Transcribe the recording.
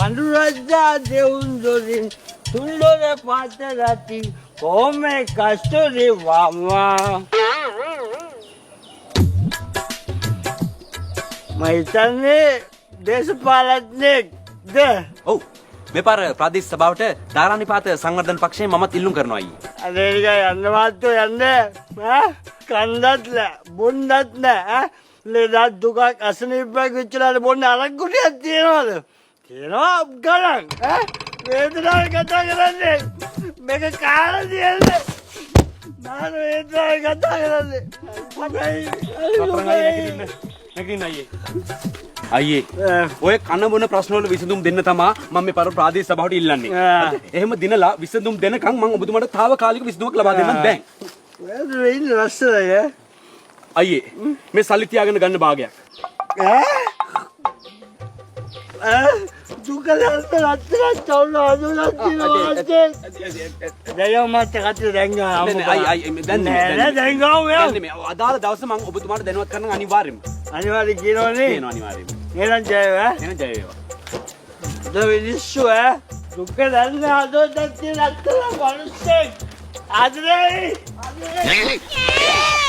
අනුරාධා දෙවුන් දොරින් තුන්දොර පාත රති කොහොම කස්තුරි මාමා. මම හිතන්නේ දේශපාලඥයෙක්ද? ඔව්, මේ පාර ප්‍රාදේශ සභාවට ධාරානිපාත සංවර්ධන පක්ෂයෙන් මමත් ඉල්ලුම් කරනවා අයියේ. අනේ නිකන් යන්න මාත්තු යන්න ඈ, කන්දත් නෑ බොන්නත් නෑ ඈ, ලෙඩක් දුකක් අසනීපයක් වෙච්චලාට බොන්න අරක් ගුටියක් තියනවද? තියෙනවා ගණන් ඈ. වේදනාවෙන් කතා කරන්නේ, මේක කාලා තියන්නේ. මම වේදනාවෙන් කතා කරන්නේ. හැබැයි නැගිටින්න අයියේ. අයියේ, ඔය කන බොන ප්‍රශ්න වල විසඳුම් දෙන්න තමා මම මේ පාර ප්‍රාදේශ සභාවට ඉල්ලන්නේ. එහෙම දිනලා විසඳුම් දෙනකන් මම ඔබතුමාට තාවකාලික විසඳුමක් ලබා දෙන්නම් දැන්. ඔය ඉන්න ලස්සනයි ඈ. අයියේ, මේ සල්ලි තියාගෙන ගන්න භාගයක්. ඈ ඈ, දුක දැන්න රත්තරන් චවුල අඳුරක් තියෙනවා. දැන් මත් කටේ දැන් ගාමු. නෑ නෑ අයියේ, දැන් නෑ නෑ, දැන් ගාමු දැන් නෙමෙයි. අදාළ දවසේ මම ඔබතුමාට දැනුවත් කරන්න අනිවාර්යෙන්ම. අනිවාර්යෙන් කියනවනේ. කියනවා අනිවාර්යෙන්ම. එහෙනම් ජය වේවා. එහෙනම් ජය වේවා. ද මිනිස්සු ඈ, දුක දැන්න හදවතක් තියෙන රත්තරන් මිනිස්සෙක්. ආදරේ ආදරේ.